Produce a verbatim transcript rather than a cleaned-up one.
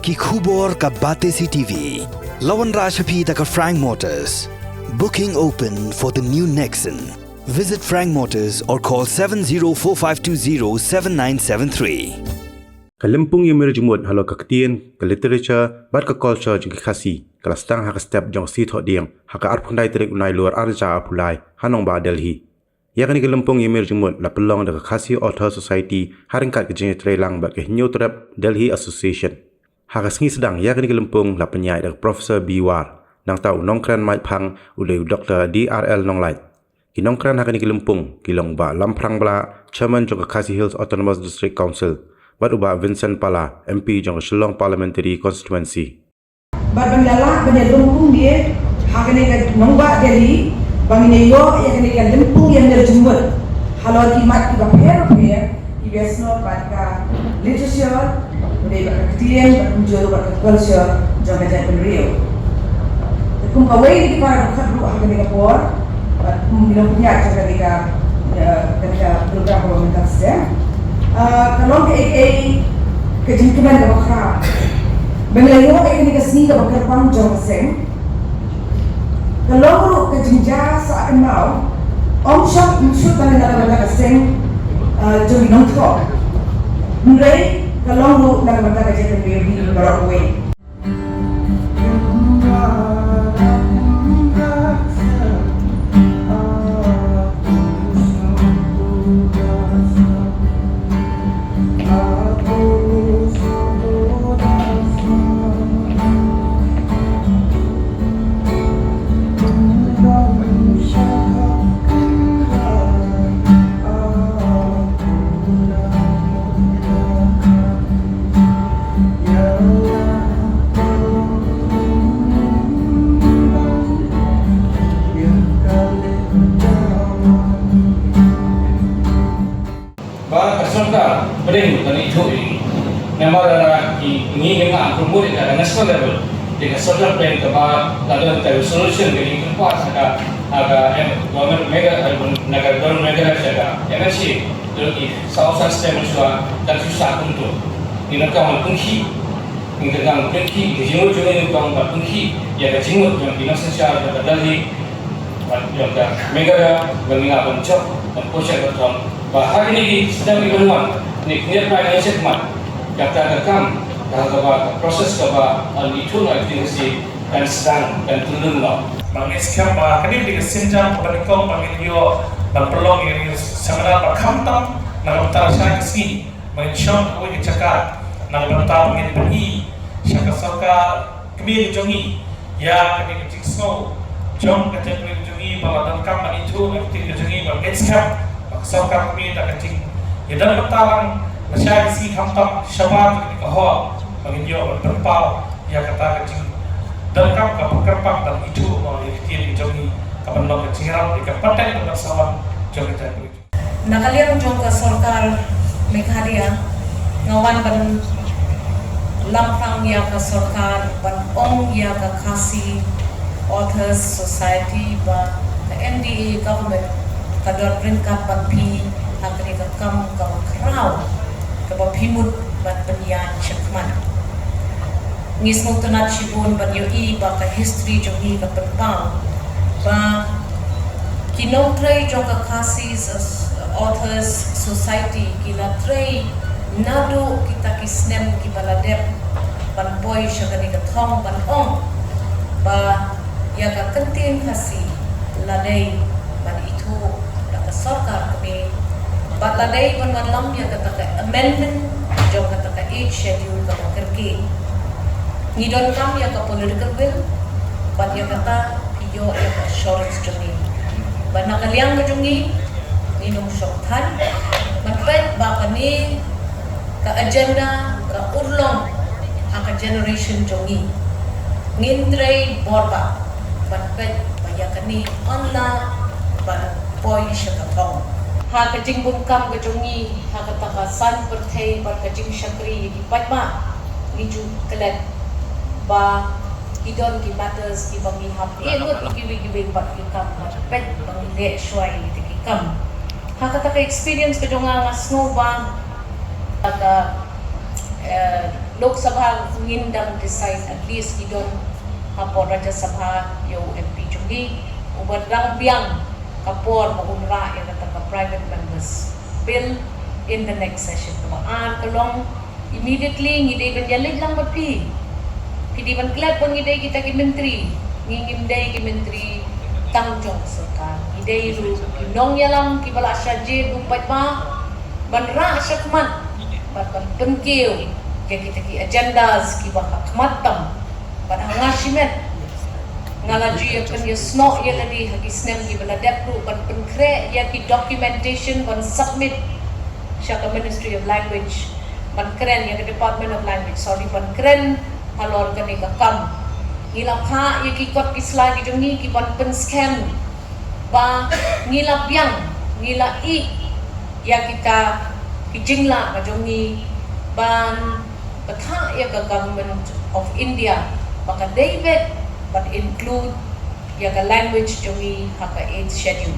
Ki khubor ka Batesi T V. La wanrah sha phi da ka Frank Motors. Booking open for the new Nexon. Visit Frank Motors or call seven zero four five two zero seven nine seven three. Ka lympung ïamir jingmut halor ka ktien, ka literature bad ka culture jong ki Khasi ka la sdang ha ka step jong ka sngi Thohdieng ha ka arphew khyndai tarik u Nailur arhajar arphew lai ha nongbah Delhi. Ïa kane ka lympung ïamir jingmut la pynlong da ka Khasi Author Society ha ryngkat ka jingïatreilang bad ka Hynñiewtrep Delhi Association. Ha ka sngi sdang ïa kane ka lympung la pynïaid da ka Professor B War, nangta u nongkren maitphang u dei u Doktor D R L Nonglait. Ki nongkren ha kane ka lympung ki long Bah Lamphrang Blah, Chairman jong ka Khasi Hills Autonomous District Council, bad u Bah Vincent Pala, M P jong ka Shillong Parliamentary Constituency. Bad ban ïalah ban ïalum kumne ha kane ka nongbah Delhi, ba ngin ïoh ïa kane ka lympung ïamir jingmut halor ki mat kiba pher bapher, kiba ïasnoh bad ka literature, bad ka ktien, bad kumjuh ruh bad ka culture jong ka jaitbynriew. Kum kawei na ki para dkhot ruh ha kane ka por, bad kum ki nongpynïaid jong kane ka, eh, kane ka program ba mynta sdang. Ah, ka long kaei kaei ka jingkmen kaba khraw ba ngi la ïoh ïa kane ka sngi kaba kyrpang jong ka seng. Ka long ruh ka jingjia sah kynmaw, ym shym, ym shym tang na ka bynta ka seng, ah, jong ki nongthoh, hynrei ka long ruh na ka bynta ka jaitbynriew hi baroh kawei. Ba ka sorkar pdeng ban ithuh ïa ngi. Namar ba ngi, ngi ngim promote ïa ka national level. Te ka sorkar pdeng kaba la don ka resolution ka jingkyrpad ha ka, ha ka, em, government Meghalaya, na ka government Meghalaya sha ka M H A. Te ki saw san snem mynshuwa kan shu sah kumto. Ngi donkam ban pynkhih, ngi donkam ban pynkhih ka jingmut jong ngi, ngi donkam ban pynkhih ïa ka jingmut jong ki nongsynshar jong ka Delhi bad jong ka Meghalaya, ba ngin lah ban jop ban pynshai ban thong ba ha kine ki snem kiban wan, ne kine ki snem kiban wan, kata ka kam, kata ka ba, ka process kaba, ah, ithuh noh ïa ka ktien Khasi kan sdang, kan kyndon noh. Ba ngin skhem ba kane ka dei ka sienjam kaba nyngkong ba ngin ïoh ban pynlong ïa kane ka seminar ba khamtam na ka bynta lashai ka sngi. Ba ngin shong ha kawei ka jaka na ka bynta ba ngin pyni sha ka sorkar kmie ka jong ngi ïa kane ka jingsngew jong ka jaitbynriew ka jong ngi ba la donkam ban ithuh ïa ka ktien ka jong ngi, ba ngin skhem ba ka sorkar kmie da ka jingïadon bynta lang lashai ka sngi khamtam shabar kane ka hall ba ngin ïoh ban pynpaw ïa kata ka jingdonkam kaba kyrpang ban ithuh ïa ka ktien ka jong ngi, ka ban long ka jingïarap ïa ka pateng bad ka samla jong ka jaitbynriew. Na ka liang jong ka sorkar Meghalaya, nga wan ban lamphrang ïa ka sorkar, ban ong ïa ka Khasi Authors Society ba ka M D A government ka don ryngkat bad phi ha kane ka kam kaba khraw kaba phi mut ban pynïaid shakhmat. Ngi sngewtynnat shibun ban ïohi ba ka history jong ngi ka pynpaw ba ki nongtrei jong ka Khasi Authors Society ki la trei naduh kita ki snem kiba la dep ban poi sha kane ka thong ban ong ba ïa ka ktien Khasi la dei ban ithuh da ka sorkar kmie, bad la dei ban wanlam ïa kata ka amendment jong kata ka Eighth Schedule kaba kyrkieh. Ngi donkam ïa ka political will bad ïa kata phi ïoh ïa ka assurance jong ngi. Bad na ka liang ka jong ngi, ngi nym shong than ban peit ba kane ka agenda ka urlong ha ka generation jong ngi. Ngin trei bor bha ban peit ba ïa kane yn lah ban poi sha ka thong. Ha ka jingbun kam ka jong ngi ha kata ka san pyrthei bad ka jingshakri ïa ki paidbah, ngi ju klet ba ki don ki matters kiba ngi hap ïa lut kiwei kiwei bad ki kam, ban peit ba ngi leh shuwa ïa kita ki kam. Ha kata ka experience ka jong nga, nga sngew ba ka, eh, Lok Sabha ngin dang decide, at least ki don ha por Rajya Sabha ïa u M P jong ngi uba dang biang ka por ba un rah ïa kata ka private members bill in the next session. Kaba ar ka long, immediately ngi dei ban ïaleit lang bad phi. Phi dei ban klet ba ngi dei kita ki myntri, ngi ngim dei ki myntri tang jong ka sorkar. Ngi dei ruh ki nongïalam kiba la shah jied u paidbah ban rah shakhmat bad ban pynkiew ïa kita ki agendas kiba ha khmat tam. Bad ha nga shimet nga la ju ïa pynïasnoh ïa lade ha ki snem kiba la dep ruh ban pynkhreh ïa ki documentation ban submit sha ka Ministry of Language, ban kren ïa ka Department of Language, sorry, ban kren halor kane ka kam. Ngi la phah ïa ki kot ki sla ki jong ngi ki ban pynskhem ba ngi la biang, ngi la ïeh ïa kita ki jinglah ka jong ngi ban bthah ïa ka Government of India ba ka dei beit ban include ïa ka language jong ngi ha ka Eighth Schedule.